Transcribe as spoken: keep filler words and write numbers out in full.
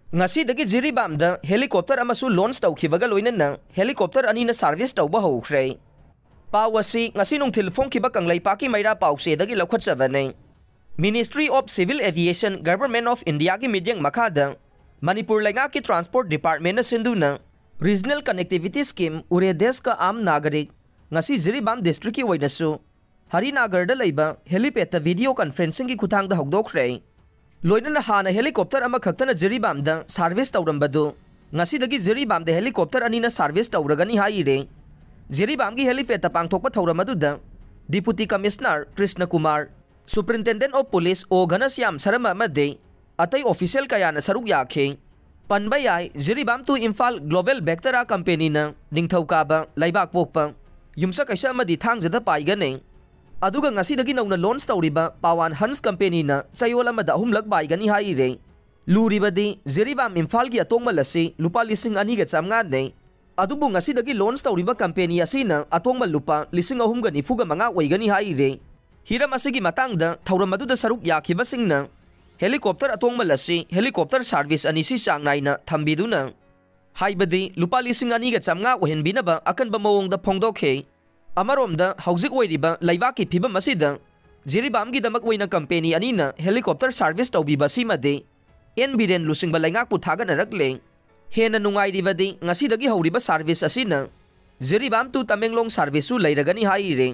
ꯉꯁꯤꯗꯒꯤ ꯖꯤꯔꯤꯕꯥꯝꯗ helicopter ꯑꯃꯁꯨ launch ꯇꯧꯈꯤꯕꯒ ꯂꯣꯏꯅꯅ helicopter ꯑꯅꯤꯅ service ꯇꯧꯕ ꯍꯧꯈ꯭ꯔꯦ꯫ ꯄꯥꯎ ꯑꯁꯤ ꯉꯁꯤ ꯅꯨꯡꯊꯤꯜ ꯐꯣꯡꯈꯤꯕ ꯀꯪꯂꯩꯄꯥꯛꯀꯤ ꯃꯩꯔꯥ ꯄꯥꯎꯆꯦꯗꯒꯤ ꯂꯧꯈꯠꯆꯕꯅꯤ꯫ Ministry of Civil Aviation, Government of Indiaꯒꯤ ꯃꯤꯠꯌꯦꯡ ꯃꯈꯥꯗ ꯃꯅꯤꯄꯨꯔ ꯂꯩꯉꯥꯛꯀꯤ Transport Departmentꯅ ꯁꯤꯟꯗꯨꯅ Regional Connectivity Scheme, ꯎꯔꯦ ꯗꯦꯁ ꯀꯥ ꯑꯥꯝ ꯅꯥꯒꯔꯤꯛ ꯉꯁꯤ ꯖꯤꯔꯤꯕꯥꯝ districtꯀꯤ ꯑꯣꯏꯅꯁꯨ ꯍꯔꯤꯅꯥꯒꯔꯗ ꯂꯩꯕ helipadꯇ video conferencingꯒꯤ ꯈꯨꯠꯊꯥꯡꯗ ꯍꯧꯗꯣꯛꯈ꯭ꯔꯦ꯫ ꯂꯣꯏꯅꯅ ꯍꯥꯟꯅ helicopter ꯑꯃꯈꯛꯇꯅ ꯖꯤꯔꯤꯕꯥꯝꯗ service ꯇꯧꯔꯝꯕꯗꯨ ꯉꯁꯤꯗꯒꯤ ꯖꯤꯔꯤꯕꯥꯝꯗ helicopter ꯑꯅꯤꯅ service ꯇꯧꯔꯒꯅꯤ ꯍꯥꯏꯔꯦ꯫ ꯖꯤꯔꯤꯕꯥꯝꯒꯤ helipadꯇ ꯄꯥꯡꯊꯣꯛꯄ ꯊꯧꯔꯝ ꯑꯗꯨꯗ Deputy Commissioner Krishna Kumar, Superintendent of Police ꯑꯣ ꯘꯅꯁ꯭ꯌꯥꯝ ꯁꯔꯃ ꯑꯃꯗꯤ ꯑꯇꯩ official ꯀꯌꯥꯅ ꯁꯔꯨꯛ ꯌꯥꯈꯤ꯫ ꯄꯟꯕ ꯌꯥꯏ, Jiribam to Imphal Global Vectora Companyꯅ ꯅꯤꯡꯊꯧꯀꯥꯕ, ꯂꯩꯕꯥꯛꯄꯣꯛꯄ, ꯌꯨꯝꯁꯀꯩꯁ ꯑꯃꯗꯤ ꯊꯥꯡꯖꯗ ꯄꯥꯏꯒꯅꯤ꯫ ꯑꯗꯨꯒ ꯉꯁꯤꯗꯒꯤ ꯅꯧꯅ launch ꯇꯧꯔꯤꯕ ꯄꯥꯋꯥꯟ ꯍꯟꯁ Companyꯅ ꯆꯌꯣꯜ ꯑꯃꯗ ꯑꯍꯨꯝꯂꯛ ꯄꯥꯏꯒꯅꯤ ꯍꯥꯏꯔꯦ꯫ ꯂꯨꯔꯤꯕꯗꯤ ꯖꯤꯔꯤꯕꯥꯝ ꯏꯝꯐꯥꯜꯒꯤ ꯑꯇꯣꯡꯃꯜ ꯑꯁꯤ ꯂꯨꯄꯥ ꯂꯤꯁꯤꯡ ꯑꯅꯤꯒ ꯆꯥꯝꯃꯉꯥꯅꯤ꯫ ꯑꯗꯨꯕꯨ ꯉꯁꯤꯗꯒꯤ launch ꯇꯧꯔꯤꯕ company ꯑꯁꯤꯅ ꯑꯇꯣꯡꯕ ꯂꯨꯄꯥ ꯂꯤꯁꯤꯡ ꯑꯍꯨꯝꯒ ꯅꯤꯐꯨꯒ ꯃꯉꯥ ꯑꯣꯏꯒꯅꯤ ꯍꯥꯏꯔꯦ꯫ ꯍꯤꯔꯝ ꯑꯁꯤꯒꯤ ꯃꯇꯥꯡꯗ ꯊꯧꯔꯝ ꯑꯗꯨꯗ ꯁꯔꯨꯛ ꯌꯥꯈꯤꯕꯁꯤꯡꯅ helicopter ꯑꯇꯣꯡꯕꯜ ꯑꯁꯤ helicopter service ꯑꯅꯤꯁꯤ ꯆꯥꯡ ꯅꯥꯏꯅ ꯊꯝꯕꯤꯗꯨꯅ, ꯍꯥꯏꯕꯗꯤ ꯂꯨꯄꯥ ꯂꯤꯁꯤꯡ ꯑꯅꯤꯒ ꯆꯥꯝꯃꯉꯥ ꯑꯣꯏꯍꯟꯕꯤꯅꯕ ꯑꯀꯟꯕ ꯃꯑꯣꯡꯗ ꯐꯣꯡꯗꯣꯛꯈꯤ꯫ ꯑꯃꯔꯣꯝꯗ ꯍꯧꯖꯤꯛ ꯑꯣꯏꯔꯤꯕ ꯂꯩꯕꯥꯛꯀꯤ ꯐꯤꯕꯝ ꯑꯁꯤꯗ ꯖꯤꯔꯤꯕꯥꯝꯒꯤꯗꯃꯛ ꯑꯣꯏꯅ company ꯑꯅꯤꯅ helicopter service ꯇꯧꯕꯤꯕ ꯑꯁꯤꯃꯗꯤ ꯑꯦꯟ ꯕꯤꯔꯦꯟ ꯂꯨꯆꯤꯡꯕ ꯂꯩꯉꯥꯛꯄꯨ ꯊꯥꯒꯠꯅꯔꯛꯂꯦ꯫ ꯍꯦꯟꯅ ꯅꯨꯡꯉꯥꯏꯔꯤꯕꯗꯤ ꯉꯁꯤꯗꯒꯤ ꯍꯧꯔꯤꯕ service ꯑꯁꯤꯅ ꯖꯤꯔꯤꯕꯥꯝ to ꯇꯃꯦꯡꯂꯣꯡ serviceꯁꯨ ꯂꯩꯔꯒꯅꯤ ꯍꯥꯏꯔꯤ꯫